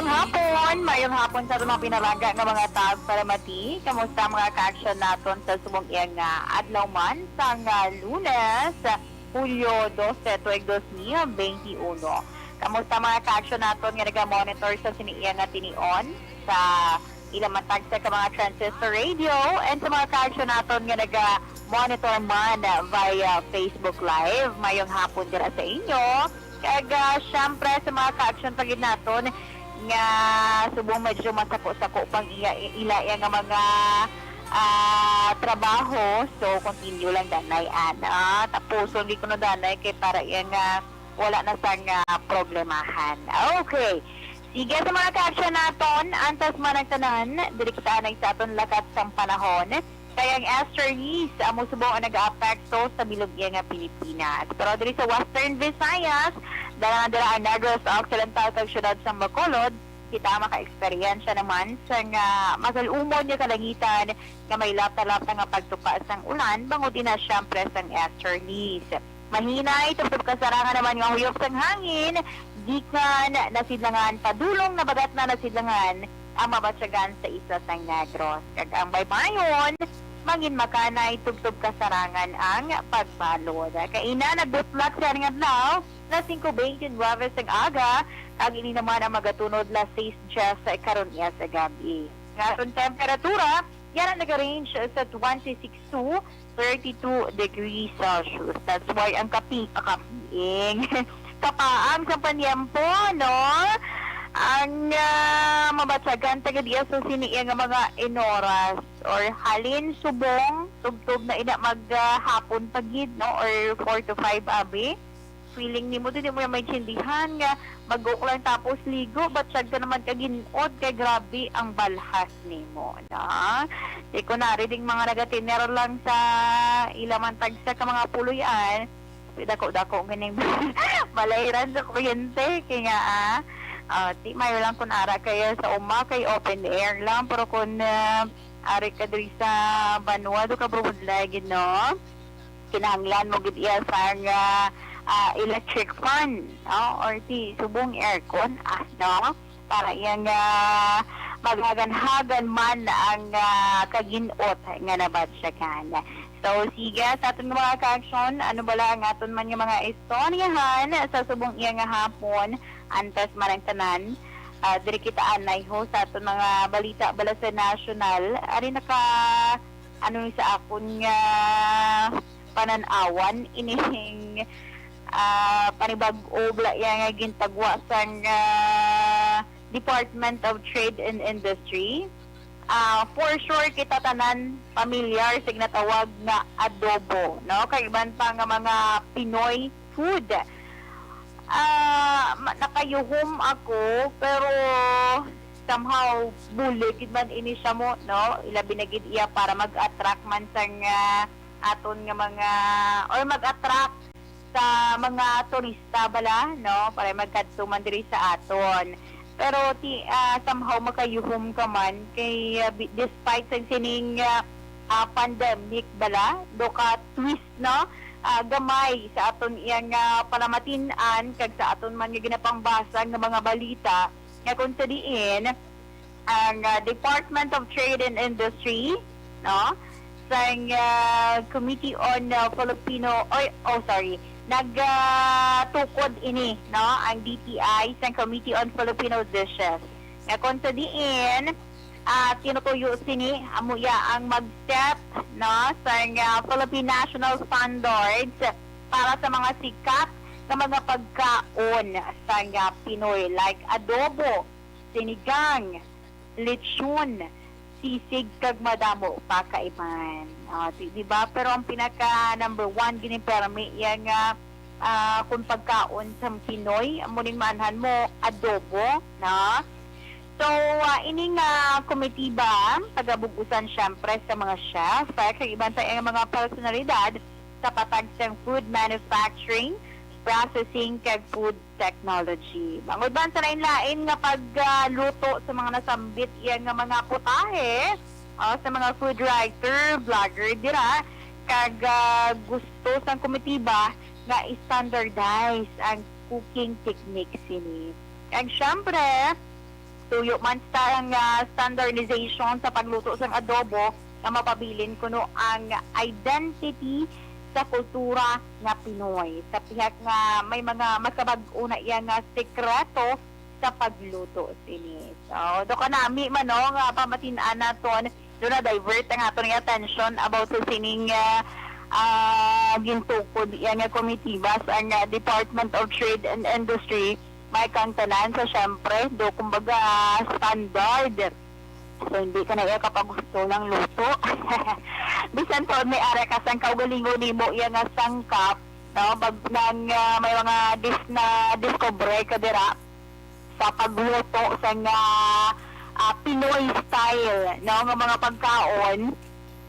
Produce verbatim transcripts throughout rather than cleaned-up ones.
Hapon, mayong hapon sa mga pinalangga nga mga tag para mati. Kamusta mga ka-action naton sa subong iya nga adlaw man sang ah, Lunes, Hulyo dose, tuig dos mil benti uno? Kamusta mga ka-action naton nga naga-monitor sa sini iya nga tinion sa ilang matag sa ka mga transistor radio and sa mga ka-action naton nga naga-monitor man via Facebook Live? Mayong hapon dira sa inyo. Kag ah, syempre sa mga ka-action pa gid naton nga subong medyo masako-sako pang iya ila iya nga mga ah, trabaho, so continue lang danay ana. Tapuson gid kuno danay kay para iya nga wala na sang ah, problemahan. Okay. Sige sa mga ka-action naton, antas man ang tanan, diri kita anay sa aton lakat sang panahon. Kay ang easterlies amo subong ang nagaapekto sa bilog iya nga Pilipinas. Pero diri sa Western Visayas, dala na dira ang Negros Occidental kag siyudad sang Bacolod, kita maka-eksperyensya naman sang ah, masalumon nga kalangitan nga may lapta-lapta nga pagtupa sang ulan bangod ina siyempre sang easterlies. Mahinay, tubtob kasarangan naman nga huyop sang hangin, gikan nasidlangan padulong nabagat na nasidlangan ang mabatyagan sa isla sang Negros. Kag ang baybayon, mangin makanay, tubtob kasarangan ang pagbalod. Kaina, nagbutlak sa haning adlaw, las singko beintinuebe sang aga, kag ini naman ang magatunod las sais diyes karon iya sa gabi. Nga aton temperatura, yana nag-range sa twenty-six to thirty-two degrees Celsius. That's why ang kapi, ah, kapiing, kapaang sa panyempo, no? Ang ah, mabatyagan taga diya sa sini iya nga mga inoras or halin subong, tubtob na ina mag ah, hapon pa gid, no? Or four to five abi. Feeling nimo, di mo na maintindihan nga mag-uok lang tapos ligo, batyag ka naman ka gin-ot kay grabe ang balhas nimo, no? Di ko na, reading mga nagatiner lang sa ila man tagsa ka mga puloy-an, dako-dako ganing balay ran sa kuryente, kay nga, ah, ah, di mayo lang kun ara kaya sa uma, kay open air lang, pero kun ah, ari ka diri sa banwa, do ka burudlay gid, no? Kinahanglan mo gid iya sang ah, ah, electric fan, no? Or ti subong aircon, ah, no? Para iya nga maghaganhagan man ang ah, kagin-ot nga nabatyagan. So, sige, sa aton mga ka-action, ano bala ang aton man nga mga istoryahan sa subong iya nga hapon, antes man ang tanan? Ah, diri kita anay ho sa aton mga balita bala sa national. Ari naka ano ni sa akon nga panan-awan ining ah, panibag-o bala iya nga gintagwa sang ah, Department of Trade and Industry. Ah, for sure kita tanan pamilyar sa ginatawag nga adobo, no? Kag iban pa nga mga Pinoy food. Ah, ma- nakayuhom ako, pero somehow bulig gid man ini siya mo, no? Ilabi na gid iya para mag-attract man sang ah, aton nga mga, or mag-attract sa mga turista bala, no? Para magkadto man diri sa aton. Pero ti ah, somehow makayuhom ka man kay ah, bi- despite sa sining ah, ah, pandemic bala, do ka twist, no? Ah, gamay sa aton iyang ah, panamatin-an kag sa aton man nga ginapangbasa nga mga balita nga kung sa diin ang ah, Department of Trade and Industry, no, sang ah, Committee on ah, Filipino, oy, oh sorry, nagtukod ini, no, ang D T I sang Committee on Filipino Dishes. Nga kung sa diin ah, tinutuyo sini amo ya ang mag-set, no, sang ah, Philippine National Standards para sa mga sikat nga mga pagkaon sang ah, Pinoy, like adobo, sinigang, lechon, sisig kag madamo pa kaiban. Ah, di, di ba? Pero ang pinaka number one gini permi iya nga ah, kung pagkaon sa Pinoy, amo ning maanhan mo, adobo, no? So, ah, ini nga komitiba, pagabugusan siyempre sa mga chef, eh, kag iban sa iyang mga personalidad sa patag sang food manufacturing, processing, kag food technology. Bangod man sa lain-lain nga pagluto sa mga nasambit iya nga mga putahe, ah, sa mga food writer, vlogger dira, kag ah, gusto sang komitiba nga i-standardize ang cooking technique sini. Kag syempre, Tuyo man sa nga standardization sa pagluto sang adobo nga mapabilin kuno ang identity sa kultura nga Pinoy. Sa pihak nga may mga mas kabag-o na iya nga sekreto sa pagluto sini. So, do kanami man, no, nga pamatin-an naton, do na-divert ang aton nga attention about sa sining, ah, ah, gintukod iya nga komitiba sa nga Department of Trade and Industry. May kang tanan sa, syempre, do, kumbaga, standard. So, hindi ka na iya kapagusto ng luto. Bisan tuod may ara ka sang kaugalingon nimo iya nga sangkap, no? Bag nang, ah, may mga dis-, na discover ka dira sa pagluto sa nga, ah, Pinoy style, no, nga mga pagkaon,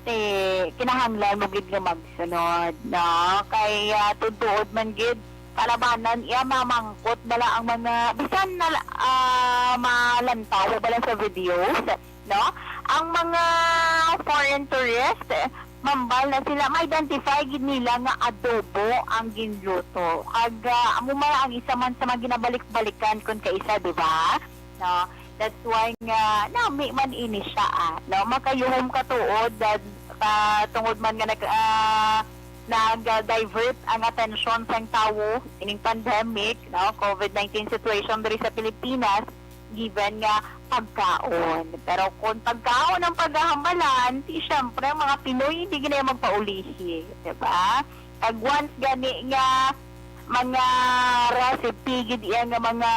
eh, kinahanglan mo gid nga magsunod, no? Kay, ah, tuod-tuod man gid, kalabanan iya mamangkot bala ang mga, bisan na, ah, malantaw bala sa videos, no? Ang mga foreign tourist, eh, mambal na sila, ma-identify gid nila nga adobo ang ginluto. Kag, ah, amo man ang isa man sa mga ginabalik-balikan kun kaisa, di ba? No? That's why nga nami man ini siya, ah, no? Makayuhom ka tuod, ah, ah, tungod man nga nag, ah, nag-divert ang atensyon sang tawo ining pandemic, no? COVID nineteen situation diri sa Pilipinas, given nga pagkaon. Pero kung pagkaon ang paghahambalan, di syempre ang mga Pinoy hindi gid na magpaulihi, di ba? Kag once gani nga mga recipe gid iya nga mga,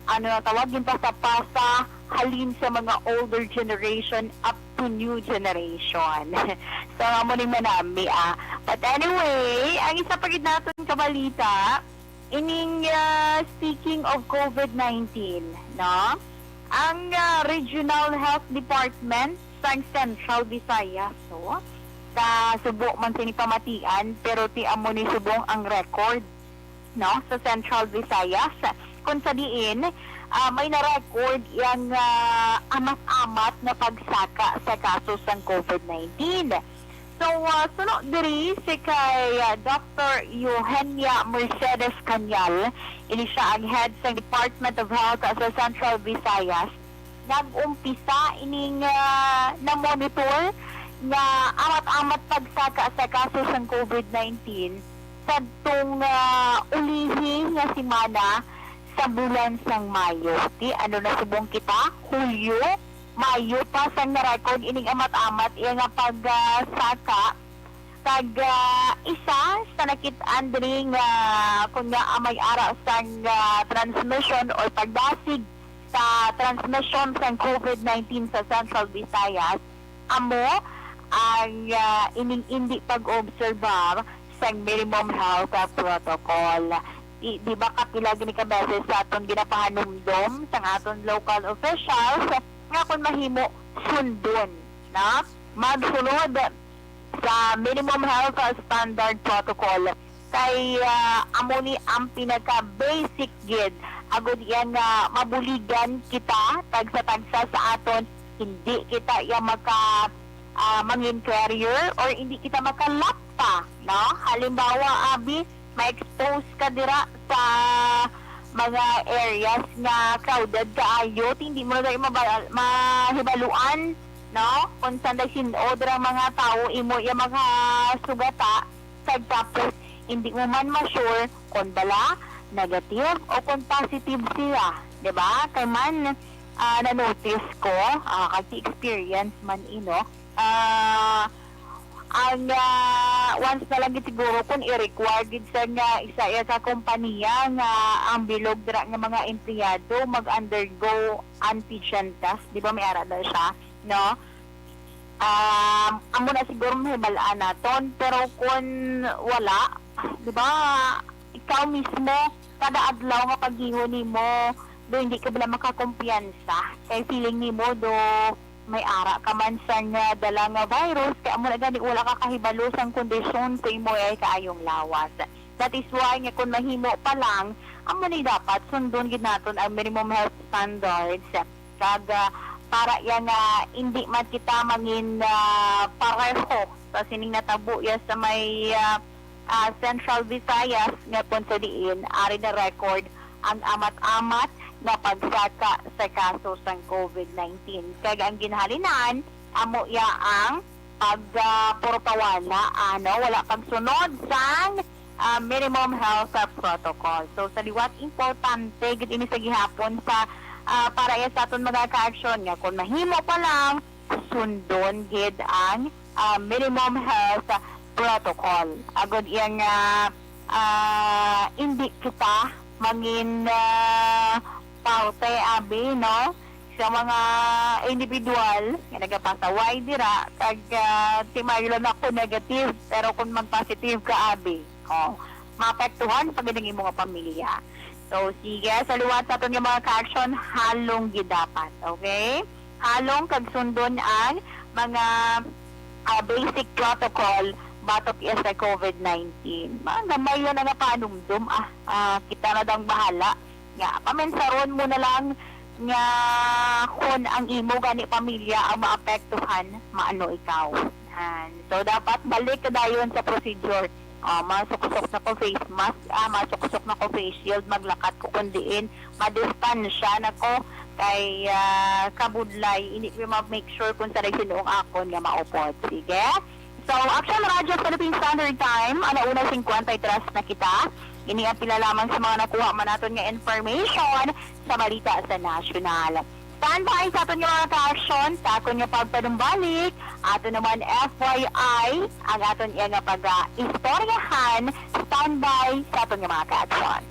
ano na tawag, ginpasa-pasa halin sa mga older generation up to new generation. So, amo ni manami, ah. But anyway, ang isa pa gid naton ka balita, ining, ah, speaking of COVID nineteen, no? Ang, ah, Regional Health Department sang Central Visayas, so, sa subo man sini pamatian, pero ti amo ni subong ang record, no, sa Central Visayas, kung sa diin, ah, may na-record yang, ah, amat-amat nga pagsaka sa kaso sang COVID nineteen. So, ah, suno diri si kay, ah, Doctor Eugenia Mercedes Cañal, ini siya ang head sa Department of Health sa Central Visayas. Nag-umpisa ining, ah, na-monitor nga amat-amat pagsaka sa kaso sang COVID nineteen sadtong, ah, ulihi nga semana sa bulan sang Mayo. Ti, ano na subong kita? Hulyo, Mayo pa sang na-record ining amat-amat iya nga pagsaka. Kag, ah, isa sa nakit-an diri nga kun nga may ara sang, ah, transmission or pagdasig sa transmission sang COVID nineteen sa Central Visayas, amo ang, ah, ining indi pag-obserbar sang minimum health, ah, protocol. Di, di ba kapila gini ka beses sa aton ginapahanumdom sang aton local officials nga kung mahimo sundon, na magsunod sa minimum health standard protocol kay, ah, amo ni ang pinaka-basic gid agud iya nga mabuligan kita tagsa-tagsa sa aton, hindi kita iya maka, ah, mangin carrier or hindi kita makalapta, no? Halimbawa, abi, ma-expose ka dira sa mga areas nga crowded kaayo, ti hindi mo na dali mabal-, mahibaluan, no? Kung saan day sin-o dira mga tawo imo iya makasugata, kag tapos hindi mo man ma-sure kung bala negative o kung positive siya, di ba? Kay man, ah, na-notice ko, ah, kag experience man ino, ah, ang, ah, once na lang gid siguro kung i-require gid sa nga isa iya ka kompanya nga ang bilog dira nga mga empleyado mag-undergo antigen test, di ba, may ara daw siya, no? Um, amo na siguro mahibal-an naton, pero kung wala, di ba, ikaw mismo, kada adlaw nga pag-iho nimo, do hindi ka bala makakumpiyansa. Kay feeling nimo do may ara ka man sang, ah, dala nga virus, kay amo na gani wala ka kahibalo sang kondisyon sa imo ay kaayong lawas. That is why nga kung mahimo pa lang, amo ni dapat sundon gid naton ang minimum health standards. Kag, ah, para iya nga hindi man kita mangin, ah, pareho sa sining natabo iya sa may, ah, ah, Central Visayas, nga kung sa diin ari na record ang amat-amat nga pagsaka sa kaso sang covid nineteen. Kag ang ginhalinan, amo iya ang pag, ah, purpawala, ano, wala pagsunod sang, ah, minimum health, ah, protocol. So, sa liwat, importante gid ini sa gihapon sa, ah, para iya sa aton mga ka-aksyon nga kung mahimo pa lang, sundon gid ang, ah, minimum health protocol. Agod iya nga, ah, hindi kita mangin, ah, parte, abi, no? Sa mga individual nga nagapasaway dira, kag, ah, si Marlon ako negative, pero kung mag-positive ka, abi, oh, maapektuhan pa gid ang imo nga pamilya. So, sige, sa liwat sa aton nga mga ka-aksyon, halong gid dapat, okay? Halong kag sundon ang mga, ah, basic protocol batok iya sa covid nineteen. Mga gamay yan nga panumdom, ah, ah, kita na daw ang bahala. Nga, pamensaron mo na lang nga kon ang imo gani pamilya ang maapektuhan, maano ikaw. Yan. So, dapat balik ka dayon sa procedure. Ah, masuksok na ko face mask, ah, masuksok na ko face shield, maglakat ko kun diin, madistansya na ko kay, ah, kabudlay, hindi ko ma-make sure kung sa sino ang akon nga maupod. Sige? So, Action Radyo Philippine Standard Time, ala una singkwenta y tres na kita. Ini ang pila lamang sa mga nakuha man naton nga information sa balita sa nasyonal. Standby sa aton nga mga ka-aksyon, sa akon nga pagpanumbalik, ato naman F Y I, ang aton iya nga pag-istoryahan, standby sa aton nga mga ka-aksyon.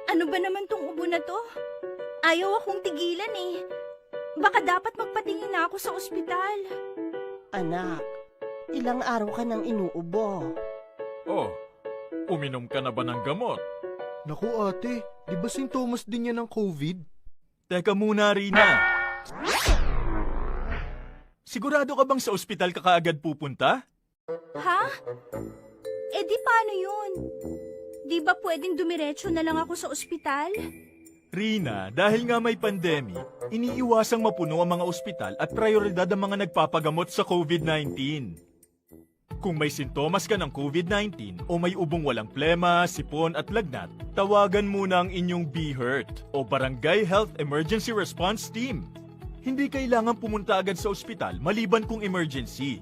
Ano ba naman tong ubo na to? Ayaw akong tigilan eh. Baka dapat magpatingin na ako sa ospital. Anak, ilang araw ka nang inuubo. Oh, uminom ka na ba ng gamot? Naku ate, di ba sintomas din yan ng covid? Teka muna, Rina. Sigurado ka bang sa ospital ka kaagad pupunta? Ha? Eh di paano yun? Di ba pwedeng dumiretso na lang ako sa ospital? Rina, dahil nga may pandemic, iniiwasang mapuno ang mga ospital at prioridad ang mga nagpapagamot sa covid nineteen. Kung may sintomas ka ng covid nineteen o may ubong walang plema, sipon at lagnat, tawagan muna ang inyong BHERT o Barangay Health Emergency Response Team. Hindi kailangan pumunta agad sa ospital maliban kung emergency.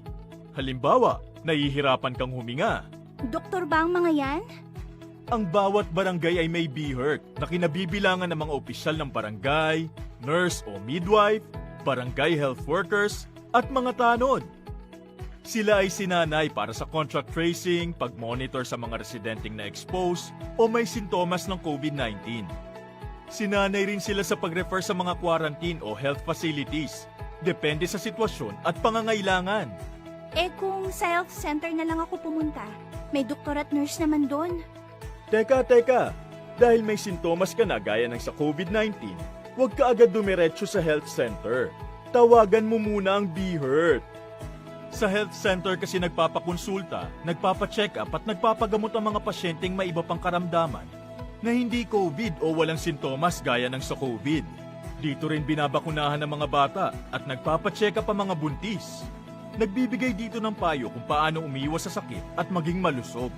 Halimbawa, nahihirapan kang huminga. Doktor ba ang mga yan? Ang bawat barangay ay may BHERT na kinabibilangan ng mga opisyal ng barangay, nurse o midwife, barangay health workers, at mga tanod. Sila ay sinanay para sa contact tracing, pag-monitor sa mga residenteng na-expose o may sintomas ng covid nineteen. Sinanay rin sila sa pag-refer sa mga quarantine o health facilities, depende sa sitwasyon at pangangailangan. Eh kung sa health center na lang ako pumunta, may doktor at nurse naman doon. Teka, teka! Dahil may sintomas ka na gaya ng sa covid nineteen, huwag ka agad dumiretso sa health center. Tawagan mo muna ang BHERT. Sa health center kasi nagpapakonsulta, nagpapacheck-up at nagpapagamot ang mga pasyenteng may iba pang karamdaman na hindi covid o walang sintomas gaya ng sa covid. Dito rin binabakunahan ang mga bata at nagpapacheck-up ang mga buntis. Nagbibigay dito ng payo kung paano umiwas sa sakit at maging malusog.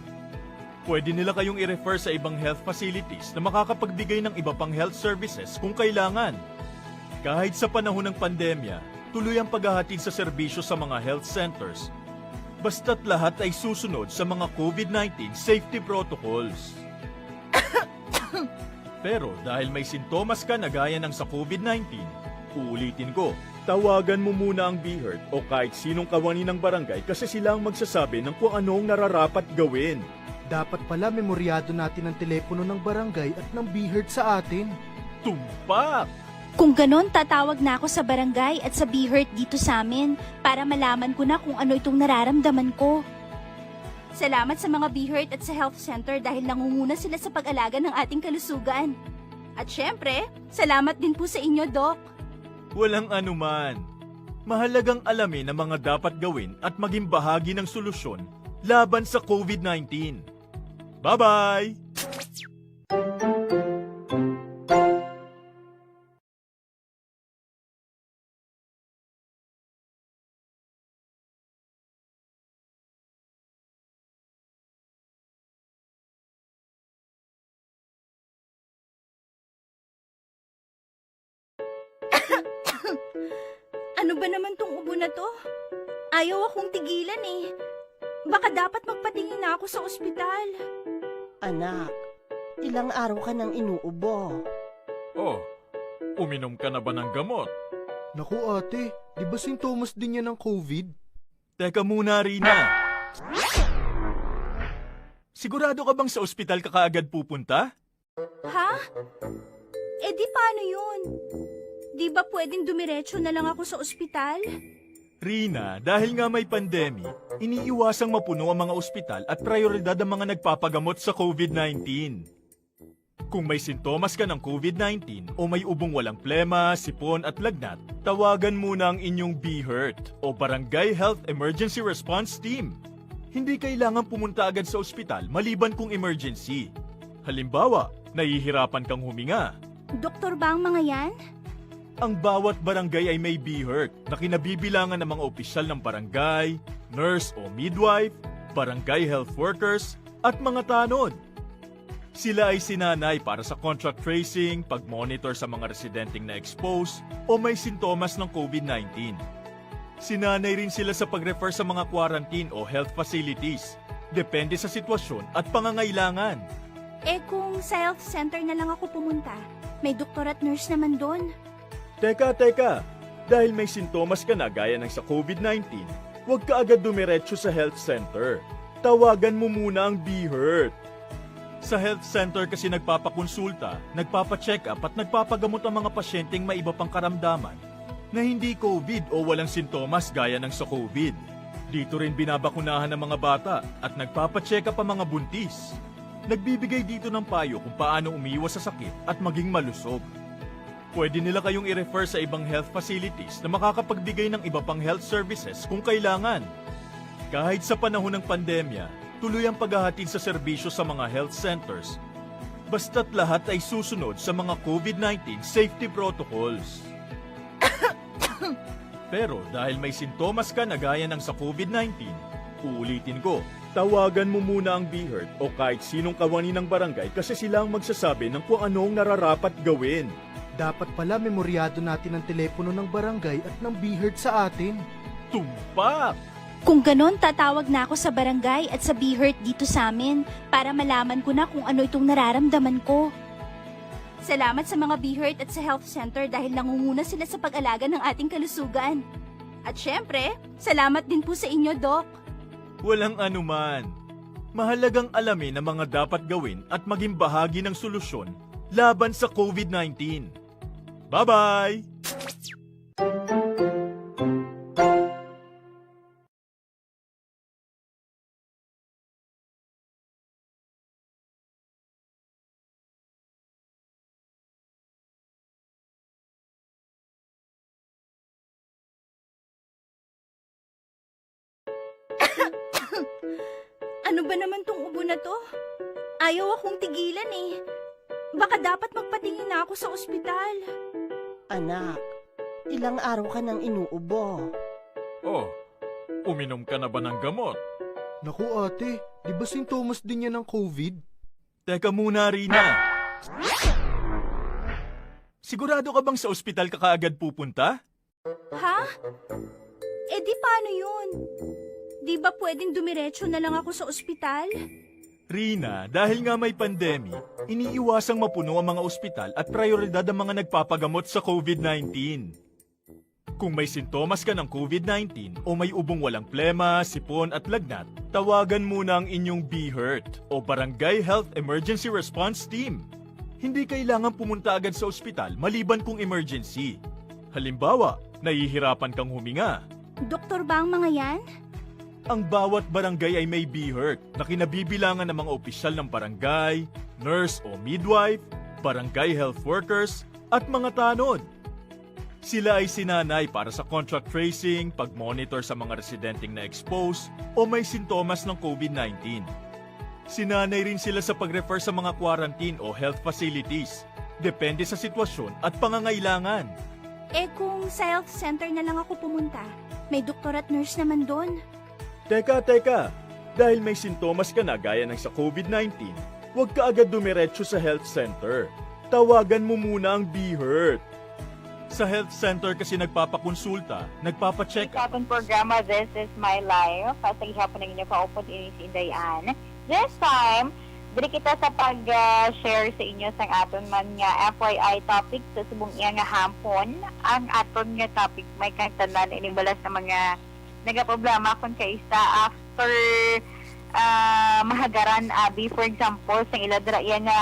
Pwede nila kayong i-refer sa ibang health facilities na makakapagbigay ng iba pang health services kung kailangan. Kahit sa panahon ng pandemya, tuloy ang paghahatid sa serbisyo sa mga health centers basta't lahat ay susunod sa mga covid nineteen safety protocols. Pero dahil may sintomas ka na gaya ng sa covid nineteen, uulitin ko, tawagan mo muna ang BHERT o kahit sinong kawani ng barangay kasi sila ang magsasabi ng kung ano ang nararapat gawin. Dapat pala memoryado natin ang telepono ng barangay at ng BHERT sa atin. Tumpak! Kung ganon, tatawag na ako sa barangay at sa BHERT dito sa amin para malaman ko na kung ano itong nararamdaman ko. Salamat sa mga BHERT at sa health center dahil nangunguna sila sa pag-alaga ng ating kalusugan. At syempre, salamat din po sa inyo, Doc. Walang anuman. Mahalagang alamin ang mga dapat gawin at maging bahagi ng solusyon laban sa covid nineteen. Bye-bye! Ano ba naman tong ubo na to? Ayaw akong tigilan eh. Baka dapat magpatingin na ako sa ospital. Anak, ilang araw ka nang inuubo. Oh, uminom ka na ba ng gamot? Naku ate, di ba sintomas din yan ng COVID? Teka muna, Rina. Sigurado ka bang sa ospital ka kaagad pupunta? Ha? Eh di paano yun? Di ba pwedeng dumiretso na lang ako sa ospital? Rina, dahil nga may pandemic, iniiwasang mapuno ang mga ospital at prioridad ang mga nagpapagamot sa COVID nineteen. Kung may sintomas ka ng COVID nineteen o may ubong walang plema, sipon at lagnat, tawagan muna ang inyong BHERT o Barangay Health Emergency Response Team. Hindi kailangan pumunta agad sa ospital maliban kung emergency. Halimbawa, nahihirapan kang huminga. Doktor ba ang mga yan? Ang bawat barangay ay may BHERT na kinabibilangan ng mga opisyal ng barangay, nurse o midwife, barangay health workers, at mga tanod. Sila ay sinanay para sa contact tracing, pag-monitor sa mga residenteng na-expose o may sintomas ng COVID nineteen. Sinanay rin sila sa pag-refer sa mga quarantine o health facilities, depende sa sitwasyon at pangangailangan. Eh kung sa health center na lang ako pumunta, may doktor at nurse naman doon. Teka, teka! Dahil may sintomas ka na gaya ng sa COVID nineteen, huwag ka agad dumiretso sa health center. Tawagan mo muna ang BHERT. Sa health center kasi nagpapakonsulta, nagpapacheck-up at nagpapagamot ang mga pasyenteng may iba pang karamdaman na hindi COVID o walang sintomas gaya ng sa COVID. Dito rin binabakunahan ang mga bata at nagpapacheck-up ang mga buntis. Nagbibigay dito ng payo kung paano umiwas sa sakit at maging malusog. Pwede nila kayong i-refer sa ibang health facilities na makakapagbigay ng iba pang health services kung kailangan. Kahit sa panahon ng pandemya, tuloy ang paghahatid sa serbisyo sa mga health centers, basta't lahat ay susunod sa mga COVID nineteen safety protocols. Pero dahil may sintomas ka na gaya ng sa COVID nineteen, uulitin ko, tawagan mo muna ang BHERT o kahit sinong kawani ng barangay kasi sila ang magsasabi ng kung ano ang nararapat gawin. Dapat pala memoryado natin ang telepono ng barangay at ng BHERT sa atin. Tumpak! Kung ganon, tatawag na ako sa barangay at sa BHERT dito sa amin para malaman ko na kung ano itong nararamdaman ko. Salamat sa mga BHERT at sa health center dahil nangunguna sila sa pag-alaga ng ating kalusugan. At syempre, salamat din po sa inyo, Doc. Walang anuman. Mahalagang alamin ang mga dapat gawin at maging bahagi ng solusyon laban sa COVID nineteen. Bye-bye! Ano ba naman tong ubo na to? Ayaw akong tigilan eh. Baka dapat magpatingin na ako sa ospital. Anak, ilang araw ka nang inuubo. Oh, uminom ka na ba ng gamot? Naku ate, di ba sintomas din yan ng COVID? Teka muna, Rina. Sigurado ka bang sa ospital ka kaagad pupunta? Ha? Eh di paano yun? Di ba pwedeng dumiretso na lang ako sa ospital? Rina, dahil nga may pandemic, iniiwasang mapuno ang mga ospital at prioridad ang mga nagpapagamot sa COVID nineteen. Kung may sintomas ka ng COVID nineteen o may ubong walang plema, sipon at lagnat, tawagan muna ang inyong BHERT o Barangay Health Emergency Response Team. Hindi kailangan pumunta agad sa ospital maliban kung emergency. Halimbawa, nahihirapan kang huminga. Doktor ba ang mga yan? Ang bawat barangay ay may BHERT na kinabibilangan ng mga opisyal ng barangay, nurse o midwife, barangay health workers, at mga tanod. Sila ay sinanay para sa contact tracing, pag-monitor sa mga residenteng na-expose o may sintomas ng COVID nineteen. Sinanay rin sila sa pag-refer sa mga quarantine o health facilities, depende sa sitwasyon at pangangailangan. Eh kung sa health center na lang ako pumunta, may doktor at nurse naman doon. Teka, teka! Dahil may sintomas ka na gaya ng sa COVID nineteen, huwag ka agad dumiretso sa health center. Tawagan mo muna ang BHERT. Sa health center kasi nagpapakonsulta, nagpapacheck Sa aton programa, This Is My Life, sa gihapon ang inyo kaupod, ini si Inday Ann. This time, diri kita sa pag-share sa inyo sang aton man nga F Y I topic sa subong iya nga hampon. Ang aton nga topic may kang tanan ini bala sa mga nagaproblema kung kaisa after ah, mahagaran, abi, for example, sang ila dira iya nga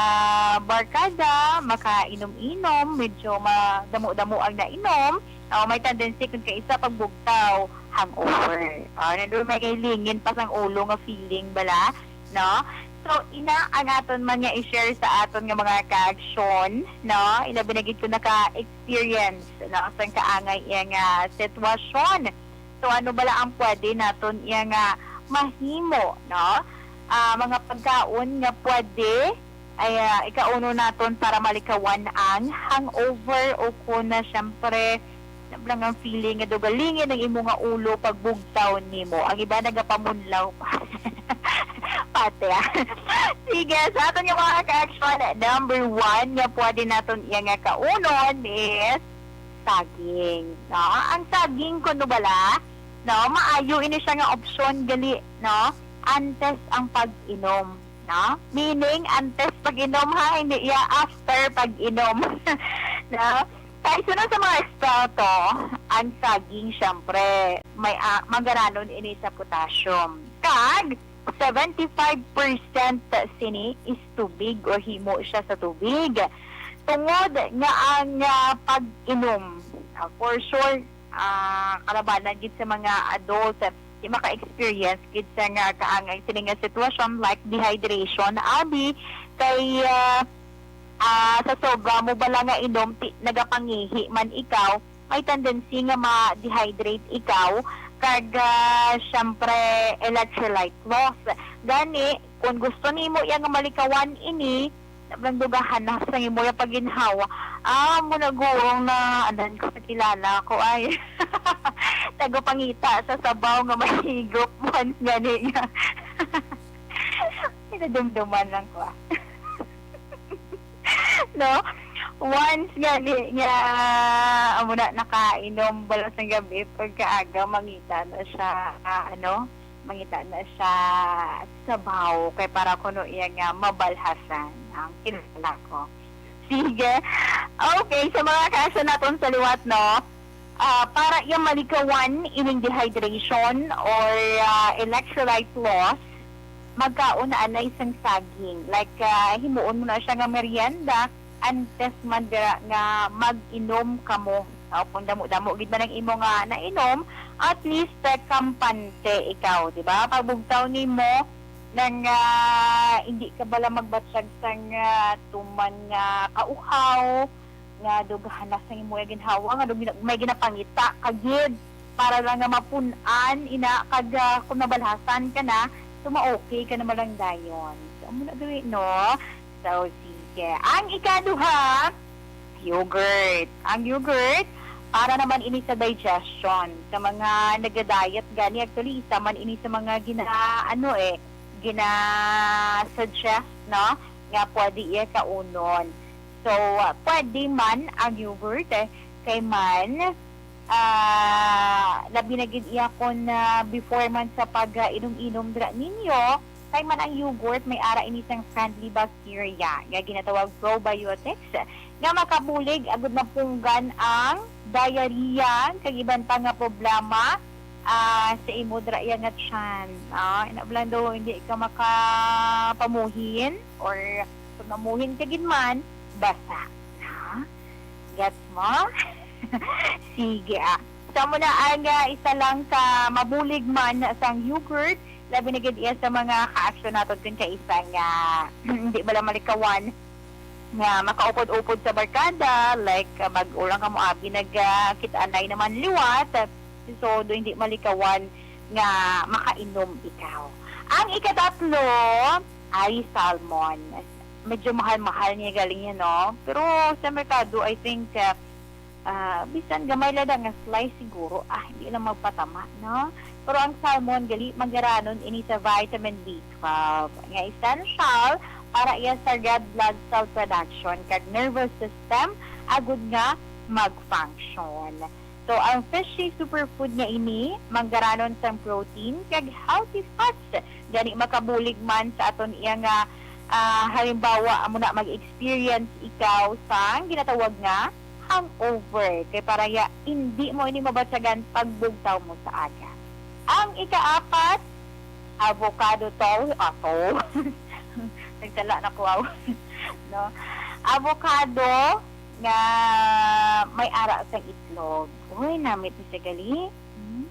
barkada, makainom-inom, medyo madamo-damo ang nainom, o may tendency kung kaisa pagbugtaw, hangover. Ah, nandun may kailingin pa sang ulo nga feeling bala, no? So, ina ang aton man nga i-share sa aton nga mga kaaksyon, no? Ilabi na gid kung naka-experience, no, sang kaangay iya nga sitwasyon. So, ano bala ang pwede naton iya nga mahimo, no? Ah, mga pagkaon nga pwede ay ah, ikauno naton para malikawan ang hangover o kung na, syempre, nablang ang feeling nga dugalingin ang imo nga ulo pagbugtaw nimo. Ang iba nagapamunlaw pa. Pati ah. Sige, sa aton nga mga ka-action, number one nga pwede naton iya nga kaunon is saging. No? Ang saging, kuno bala, no, maayo ini siya nga opsyon gali, no, antes ang pag-inom, no? Meaning, antes pag-inom ha, hindi iya after pag-inom. No? Kay suno sa mga eksperto, ang saging, syempre, may ah, mangaranon ini sa potassium. Kag, seventy-five percent sini is tubig or himo siya sa tubig. Tungod nga ang ah, pag-inom, ah, for sure, ah, kalabanan gid sa mga adults, ah, di maka-experience gid sa nga kaangay sini nga sitwasyon like dehydration, abi, kay ah, ah, sa sobra mo bala nga inom, ti, nagapangihi man ikaw, may tendency nga ma-dehydrate ikaw, kag ah, syempre, electrolyte loss. Gani, kung gusto nimo iya nga malikawan ini, nablang dugahan na sa imo iya paginhawa. Ah, mo na gurong na, anan ko sa kilala ko ay nagapangita sa sabaw nga may higop once gani nga. Pinadumduman lang ko ah. No? Once gani nga amo na nakainom bala sang gabi, pagkaaga mangita na siya, ah, ano, mangita na siya sabaw kay para kuno iya nga mabalhasan ang kinala ko. Sige. Okay, sa mga kaso naton sa liwat, no? Ah, para iya malikawan ining dehydration or ah, electrolyte loss, magkaon na anay sang saging. Like, ah, himuon mo na siya nga merienda antes man dira nga mag-inom kamo. O, kung damo-damo gid man ang imo nga nainom, at least ah, kampante ikaw, di ba? Pagbugtaw nimo nang ah, hindi ka bala magbatyag sang ah, tuman nga kauhaw, nga dughan na sa imo ginhawa, nga dug-, may ginapangita ka gid para lang nga mapun-an ina kag ah, kung nabalhasan ka na, so ma-okay ka na malanggayon. So amo na diri, no? So sige. Ang ikaduha, yogurt. Ang yogurt para naman ini sa digestion. Sa mga nagda-diet gani, actually isa man ini sa mga gina ano eh gina-suggest, no, nga pwede iya kaunon. So, ah, pwede man ang yogurt eh, kay man ah, labi na gid iya kon ah, before man sa pag-inom-inom dira ninyo, kay man ang yogurt may ara ini sang friendly bacteria nga ginatawag probiotics nga makabulig agud mapunggan ang diarrhea kag iban pa nga problema ah, sa imo dira iya nga tiyan. Ah, ina bala daw hindi ka makapamuhin or kung mamuhin ka gid man, basa. Ha? Gets mo? Sige ah. So mo na ang ah, isa lang ka mabulig man sang yogurt, labi na gid iya sa mga ka-action naton kun kaisa nga hindi bala malikawan nga makaupod-upod sa barkada, like ah, bag-o lang kamo abi nagkit-anay naman liwat, so do hindi malikawan nga makainom ikaw. Ang ikatatlo ay salmon. Medyo mahal-mahal niya galing yan, no? Pero sa merkado, I think, ah, ah, bisan gamay lang nga slice siguro, ah, hindi lang magpatama, no? Pero ang salmon, gali, mangaranon ini sa vitamin B twelve, nga essential para iya sa red blood cell production kag nervous system, agud nga mag-function. So, ang fishy superfood nga ini, manggaranon sang protein kag healthy fats. Gani, makabulig man sa aton iya nga, ah, halimbawa, amo na, mag-experience ikaw sang ginatawag nga hangover. Kay para ya, hindi mo ini mabatyagan pag bugtaw mo sa aga. Ang ikaapat, avocado tol, ah, tol. Nagsala na ko, aw. No? Avocado nga may ara sa itlog. Uy, namit ni siya gali. Hmm?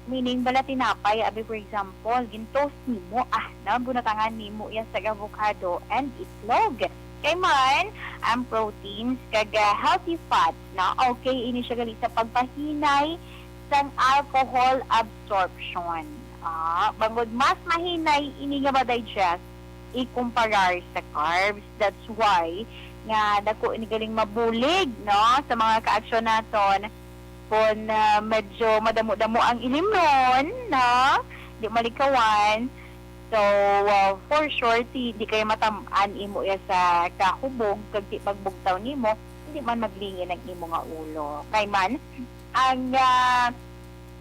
Meaning, bala tinapay, abi, for example, gin-toast nimo, ah, na, bunatangan nimo iya sa avocado and itlog. Kay man, ang proteins kag, ah, healthy fats, na, okay ini siya gali sa pagpahinay sang alcohol absorption. Ah, bangod mas mahinay ini nga ma-digest ikumparar sa carbs. That's why nga dako ini galing mabulig, no, sa mga kaaksyon naton. Kung, ah, medyo madamo-damo ang ilimnon, no, di malikawan. So, ah, for sure, ti-, di kayo matam-an imo iya sa kahubog, kag di pagbugtaw nimo, hindi man maglingin ang imo nga ulo. Kay man, ang, ah,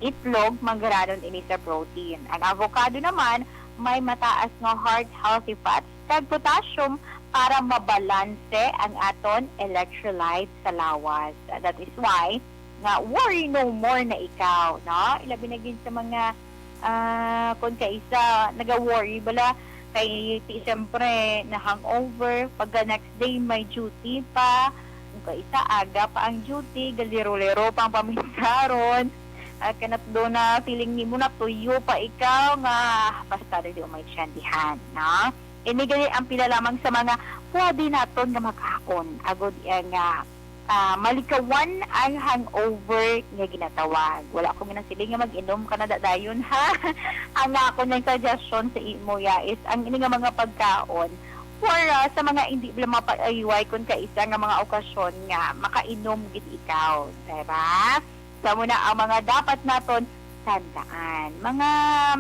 itlog, manggaranon ini sa protein. Ang avocado naman, may mataas nga heart healthy fats kag potassium para mabalanse ang aton electrolyte sa lawas. That is why nga worry no more na ikaw, no? Ilabi na gid sa mga, ah, kung kaisa, naga-worry bala kay ti-, siyempre, na hangover, pagka next day may duty pa, kung kaisa, aga pa ang duty, galiro-liro pa ang paminsaron, at kanat do na feeling nimo na tuyo pa ikaw nga basta di mo may tiyandihan, no? Ini gali ang pila lamang sa mga pwede naton nga makaon, agod iya nga, ah, malikawan ang hangover nga ginatawag. Wala ko ginasiling nga mag-inom ka na da-, dayon, ha? Ang ako nang suggestion sa imo ya is ang ini nga mga pagkaon for, ah, sa mga hindi bala mapaayway kung kaisa nga mga okasyon nga makainom gid ikaw, diba? Sa muna ang mga dapat naton tandaan, mga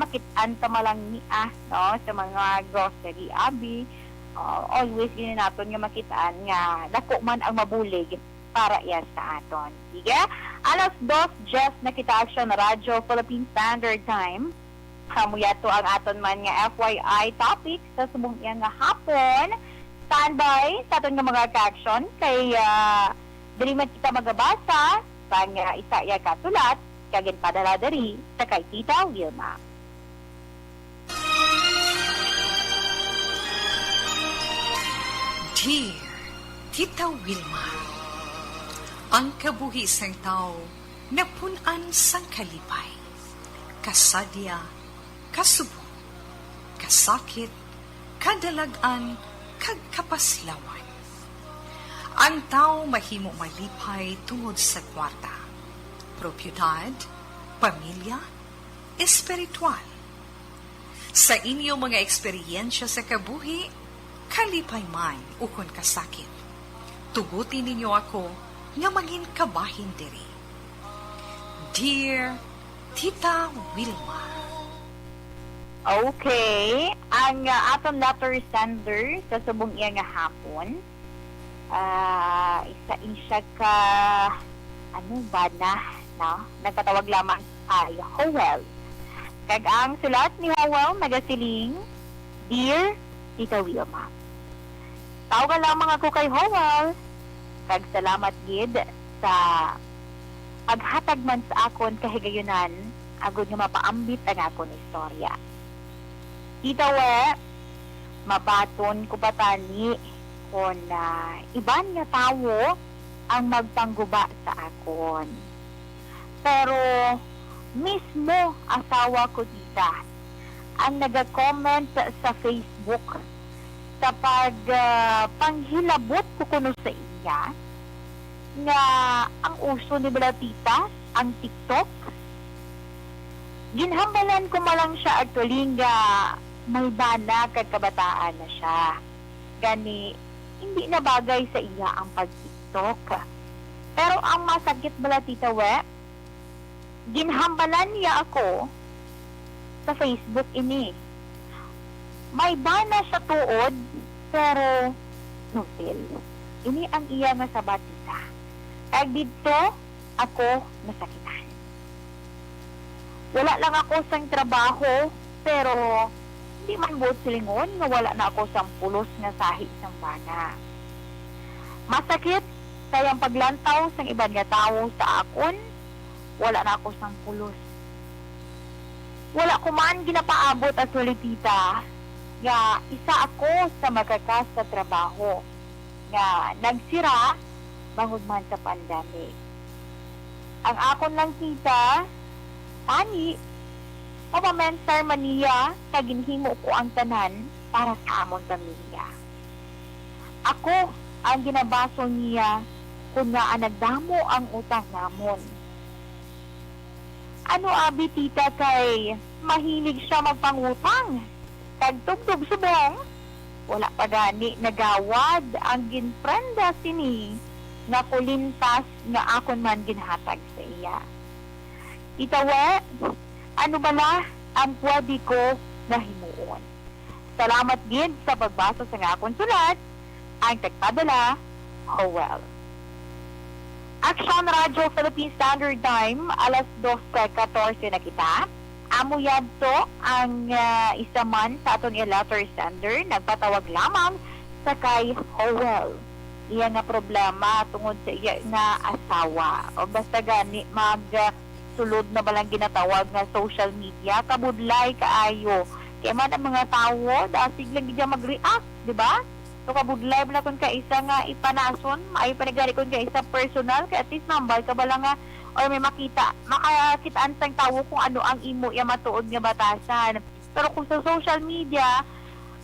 makit-an ta malang ni, ah, no, sa mga grocery, abi, ah, always gini naton nga makit-an nga dako man ang mabulig para iya sa aton. Sige, alas dos diyes na kita, Aksyon Radyo Philippine Standard Time. Amo yato ang aton man nga F Y I topic sa subong iya nga hapon. Standby sa aton nga mga ka-action kay, ah, diri man kita magabasa sang, ah, isa iya ka sulat kag ginpadala diri sa kay Tita Wilma. Dear Tita Wilma, ang kabuhi sang tawo napun-an sang kalipay, kasadya, kasubong, kasakit, kadalag-an, kag kapaslawan. Ang tawo mahimo malipay tungod sa kwarta, propiedad, pamilya, espiritual. Sa inyo mga eksperyensya sa kabuhi, kalipay man ukon kasakit, tuguti ninyo ako nga mangin kabahin diri. Dear Tita Wilma. Okay, ang, ah, aton letter sender sa subong iya nga hapon, ah, isa siya ka, ano ba na, no? Nagpatawag lamang kay Joel. Kag ang sulat ni Joel nagasiling, "Dear Tita Wilma, tawagan lamang ako kay Joel, kag salamat gid sa paghatag man sa akon kahigayunan agud nga mapaambit ang akon istorya. Tita We, mabaton ko pa tani kon, ah, iban nga tawo ang magpangguba sa akon. Pero mismo asawa ko, tita, ang naga-comment sa Facebook sa pag, ah, panghilabot ko kuno sa iya nga ang uso ni bala, tita, ang TikTok. Ginhambalan ko man lang siya, actually, nga may bana kag kabataan na siya. Gani, hindi na bagay sa iya ang pag-TikTok. Pero ang masakit bala, Tita We, ginhambalan niya ako sa Facebook ini. May bana siya tuod, pero no feel. Ini ang iya nga sabat, tita. Kag didto ako nasakitan. Wala lang ako sang trabaho, pero hindi man buot silingon nga wala na ako sang pulos nga sahi sang bana. Masakit kay ang paglantaw sang iban nga tawo sa akon, wala na ako sang pulos. Wala ko man ginapaabot, actually, tita, nga isa ako sa makakas sa trabaho nga nagsira bangod man sa pandemic. Ang akon lang, tita, tani, mapamensar man niya nga ginhimo ko ang tanan para sa amon pamilya. Ako ang ginabasol niya kon ngaa nagdamo ang utang namon. Ano abi, tita, kay mahilig sia magpangutang kag tubtob subong? Wala pa gani nagawad ang ginprenda sini nga kulintas nga akon man ginhatag sa iya. Tita We, ano bala ang pwede ko nga himuon? Salamat gid sa pagbasa sa nga akon sulat, ang nagpadala, Joel. Action Radio Philippine Standard Time, alas dose katorse na kita. Amo yadto ang, ah, isa man sa aton nga letter sender, nagpatawag lamang sa kay Joel. Iya nga problema tungod sa iya nga asawa. O basta gani mag, ah, sulod na ba lang ginatawag nga social media, kabudlay kaayo. Kaya man ang mga tawo, dasig lang gid mag-react, di ba? So, kabudlay bala kun kaisa nga ipanason, maayo pa ni gani kun kaisa personal, kay at least nambal ka bala nga, or may makita, makakitaan sang tawo kung ano ang imo iya matuod nga batasan. Pero kung sa social media,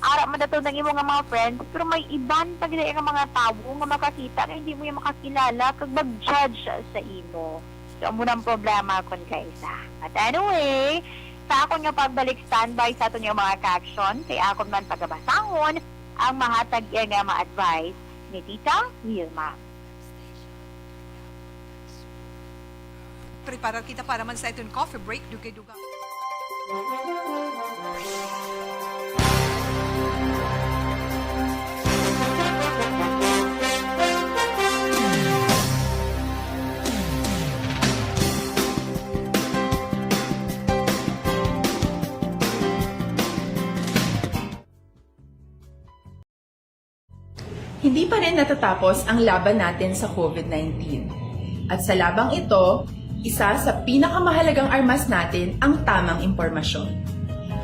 ara man daw nang imo nga mga friends, pero may iban pa gid nga mga tawo nga makakita nga hindi mo iya makakilala, kag mag-judge sa imo. So, amo na ang problema kun kaisa. But anyway, sa akon nga pagbalik, standby sa aton nga mga ka-action, kay akon man pagabasahon ang mahatag iya nga mga advice ni Tita Wilma. Preparar kita para man sa aton coffee break, dugay-dugay. Hindi pa rin natatapos ang laban natin sa COVID nineteen. At sa labang ito, isa sa pinakamahalagang armas natin ang tamang impormasyon.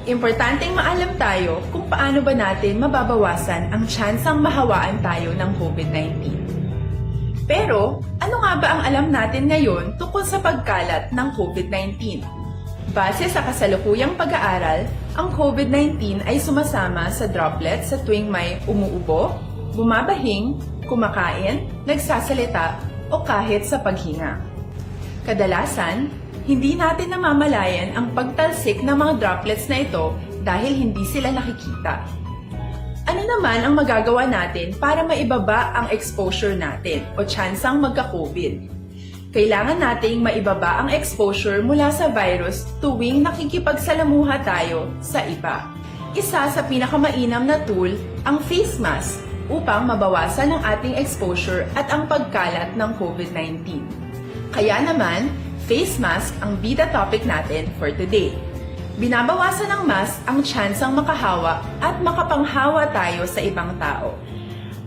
Importanteng maalam tayo kung paano ba natin mababawasan ang tsansang mahawaan tayo ng COVID nineteen. Pero, ano nga ba ang alam natin ngayon tungkol sa pagkalat ng COVID nineteen? Base sa kasalukuyang pag-aaral, ang COVID nineteen ay sumasama sa droplets sa tuwing may umuubo, bumabahing, kumakain, nagsasalita, o kahit sa paghinga. Kadalasan, hindi natin namamalayan ang pagtalsik ng mga droplets na ito dahil hindi sila nakikita. Ano naman ang magagawa natin para maibaba ang exposure natin o tsansang magka-COVID? Kailangan nating maibaba ang exposure mula sa virus tuwing nakikipagsalamuha tayo sa iba. Isa sa pinakamainam na tool ang face mask upang mabawasan ang ating exposure at ang pagkalat ng COVID nineteen. Kaya naman, face mask ang bida topic natin for today. Binabawasan ng mask ang tsansang makahawa at makapanghawa tayo sa ibang tao.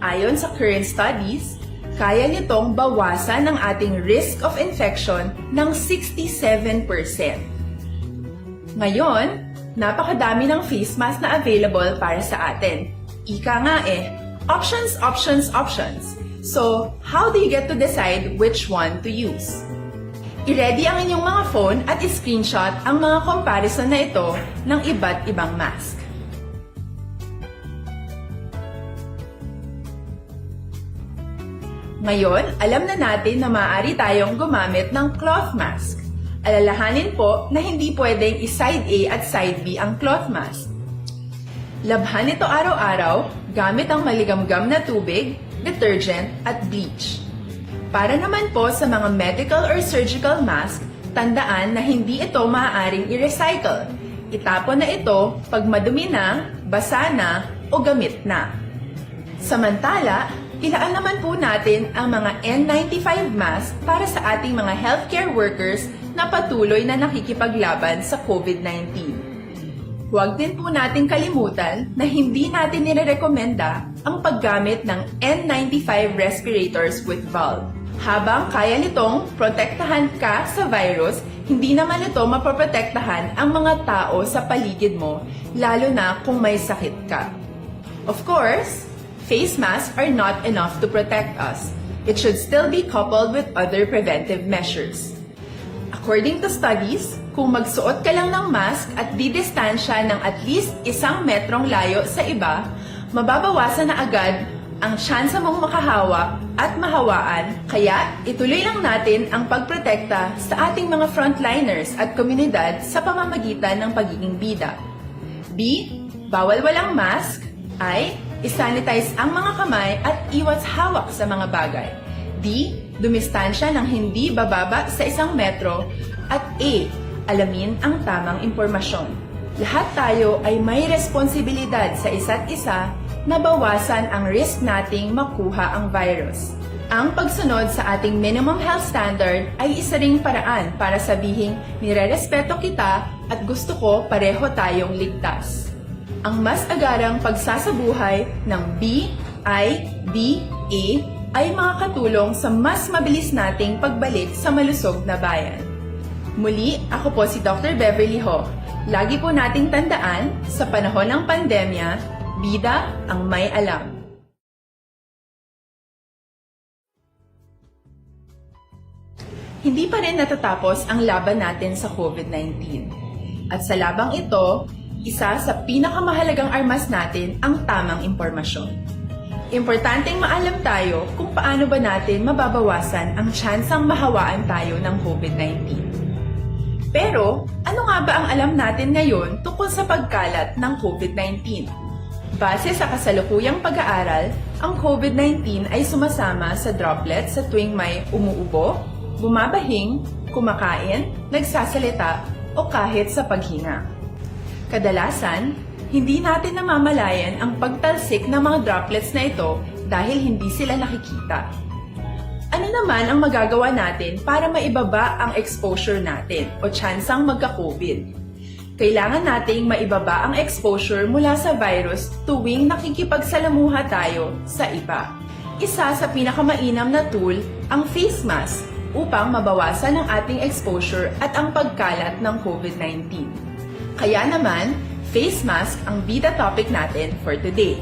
Ayon sa current studies, kaya nitong bawasan ang ating risk of infection ng sixty-seven percent. Ngayon, napakadami ng face mask na available para sa atin. Ika nga eh, options, options, options. So, how do you get to decide which one to use? I-ready ang inyong mga phone at i-screenshot ang mga comparison na ito ng iba't ibang mask. Ngayon, alam na natin na maaari tayong gumamit ng cloth mask. Alalahanin po na hindi pwedeng i-side A at side B ang cloth mask. Labhan ito araw-araw gamit ang maligamgam na tubig, detergent, at bleach. Para naman po sa mga medical or surgical mask, tandaan na hindi ito maaaring i-recycle. Itapon na ito pag madumi na, basa na, o gamit na. Samantala, Ilaan naman po natin ang mga N ninety-five mask para sa ating mga healthcare workers na patuloy na nakikipaglaban sa COVID nineteen. Huwag din po nating kalimutan na hindi natin nirerekomenda ang paggamit ng N ninety-five respirators with valve. Habang kaya nitong protektahan ka sa virus, hindi naman ito mapoprotektahan ang mga tao sa paligid mo, lalo na kung may sakit ka. Of course, face masks are not enough to protect us. It should still be coupled with other preventive measures. According to studies, kung magsuot ka lang ng mask at didistansya ng at least isang metrong layo sa iba, mababawasan na agad ang tsansa mong makahawa at mahawaan, kaya ituloy lang natin ang pagprotekta sa ating mga frontliners at komunidad sa pamamagitan ng pagiging bida. B, bawal walang mask. I, isanitize ang mga kamay at iwas hawak sa mga bagay. D, dumistansya ng hindi bababa sa isang metro. At E, alamin ang tamang impormasyon. Lahat tayo ay may responsibilidad sa isa't isa na bawasan ang risk nating makuha ang virus. Ang pagsunod sa ating minimum health standard ay isa ring paraan para sabihing nirerespeto kita at gusto ko pareho tayong ligtas. Ang mas agarang pagsasabuhay ng B I D A ay makakatulong sa mas mabilis nating pagbalik sa malusog na bayan. Muli, ako po si Doctor Beverly Ho. Lagi po nating tandaan, sa panahon ng pandemya, bida ang may alam. Hindi pa rin natatapos ang laban natin sa COVID nineteen. At sa labang ito, isa sa pinakamahalagang armas natin ang tamang impormasyon. Importanteng maalam tayo kung paano ba natin mababawasan ang tsansang mahawaan tayo ng COVID nineteen. Pero, ano nga ba ang alam natin ngayon tungkol sa pagkalat ng COVID nineteen? Base sa kasalukuyang pag-aaral, ang COVID nineteen ay sumasama sa droplets sa tuwing may umuubo, bumabahing, kumakain, nagsasalita, o kahit sa paghinga. Kadalasan, hindi natin namamalayan ang pagtalsik ng mga droplets na ito dahil hindi sila nakikita. Ano naman ang magagawa natin para maibaba ang exposure natin o tsansang magka-COVID? Kailangan nating maibaba ang exposure mula sa virus tuwing nakikipagsalamuha tayo sa iba. Isa sa pinakamainam na tool ang face mask upang mabawasan ang ating exposure at ang pagkalat ng COVID nineteen. Kaya naman, face mask ang bida topic natin for today.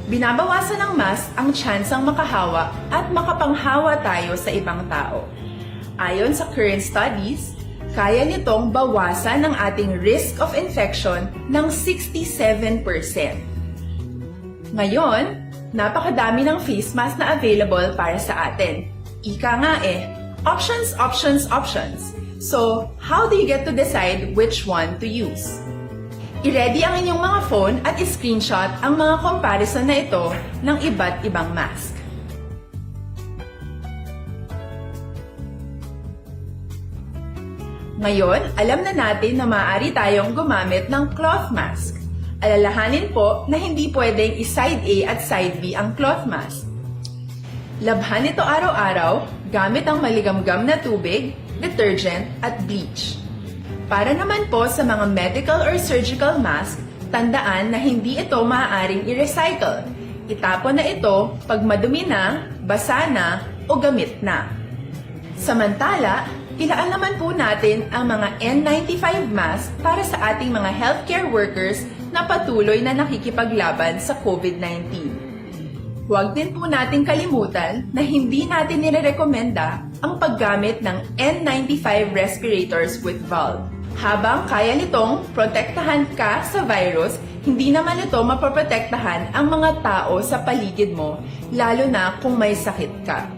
Binabawasan ng mask ang tsansang makahawa at makapanghawa tayo sa ibang tao. Ayon sa current studies, kaya nitong bawasan ang ating risk of infection ng sixty-seven percent. Ngayon, napakadami ng face mask na available para sa atin. Ika nga eh, options, options, options. So, how do you get to decide which one to use? I-ready ang inyong mga phone at i-screenshot ang mga comparison na ito ng iba't ibang mask. Ngayon, alam na natin na maaari tayong gumamit ng cloth mask. Alalahanin po na hindi pwedeng i-side A at side B ang cloth mask. Labhan ito araw-araw gamit ang maligamgam na tubig, detergent, at bleach. Para naman po sa mga medical or surgical mask, tandaan na hindi ito maaaring i-recycle. Itapon na ito pag madumi na, basa na, o gamit na. Samantala, ilaan naman po natin ang mga N ninety-five mask para sa ating mga healthcare workers na patuloy na nakikipaglaban sa COVID nineteen. Huwag din po nating kalimutan na hindi natin nirerekomenda ang paggamit ng N ninety-five respirators with valve. Habang kaya nitong protektahan ka sa virus, hindi naman ito mapoprotektahan ang mga tao sa paligid mo, lalo na kung may sakit ka.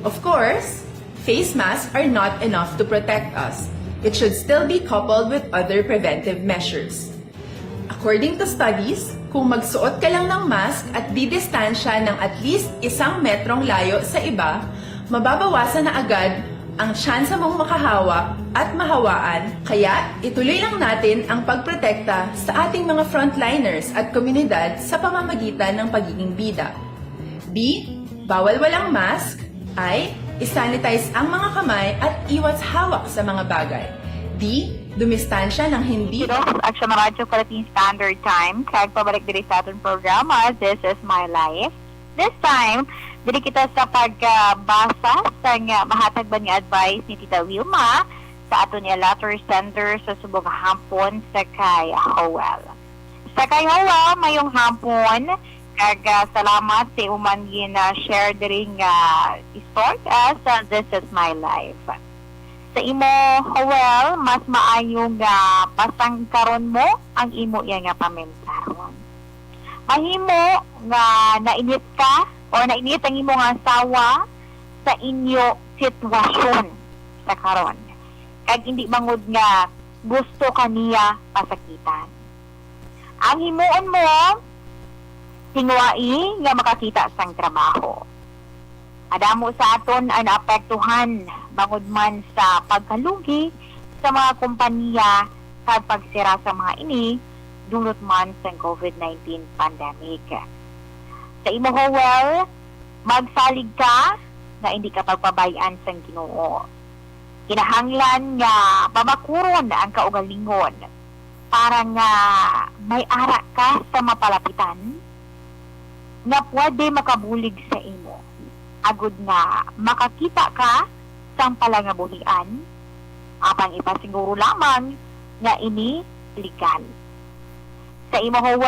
Of course, face masks are not enough to protect us. It should still be coupled with other preventive measures. According to studies, kung magsuot ka lang ng mask at didistansya ng at least isang metrong layo sa iba, mababawasan na agad ang tsansa mong makahawa at mahawaan, kaya ituloy lang natin ang pagprotekta sa ating mga frontliners at komunidad sa pamamagitan ng pagiging bida. B, Bawal walang mask, I. I-sanitize ang mga kamay at iwas hawak sa mga bagay. D. Dumistansya ng hindi Dito sa Action Radio Philippine Standard Time, kag pabalik diri sa aton programa, This Is My Life. This time, diri kita sa pagbasa sang mahatag man nga advice ni Tita Wilma sa aton nga letter sender sa subong nga hapon sa kay Joel. Sa kay Joel, mayong hapon, kag ah, salamat sa imo man gina-share diri nga istorya sa This Is My Life. Sa imo, Joel, mas maayo nga pasangkaron mo ang imo iya nga pamentaron. Mahimo nga nainit ka o nainit ang imo nga asawa sa inyo sitwasyon sa karon, kag hindi mangud nga gusto ka niya pasakitan. Ang himuon mo, tinguhai nga makakita sang trabaho. Madamo sa aton ang naapektuhan bangod man sa pagkalugi sa mga kompanya kag pagsira sa mga ini dulot man sang COVID nineteen pandemic. Sa imo, Joel, magsalig ka nga hindi ka pagpabay-an sang Ginoo. Kinahanglan nga mabakuron ang kaugalingon para nga may ara ka sa mapalapitan nga pwede makabulig sa imo, agud nga makakita ka sang palangabuhian, apang ipasiguro lamang nga ini legal. Sa imo, Joel,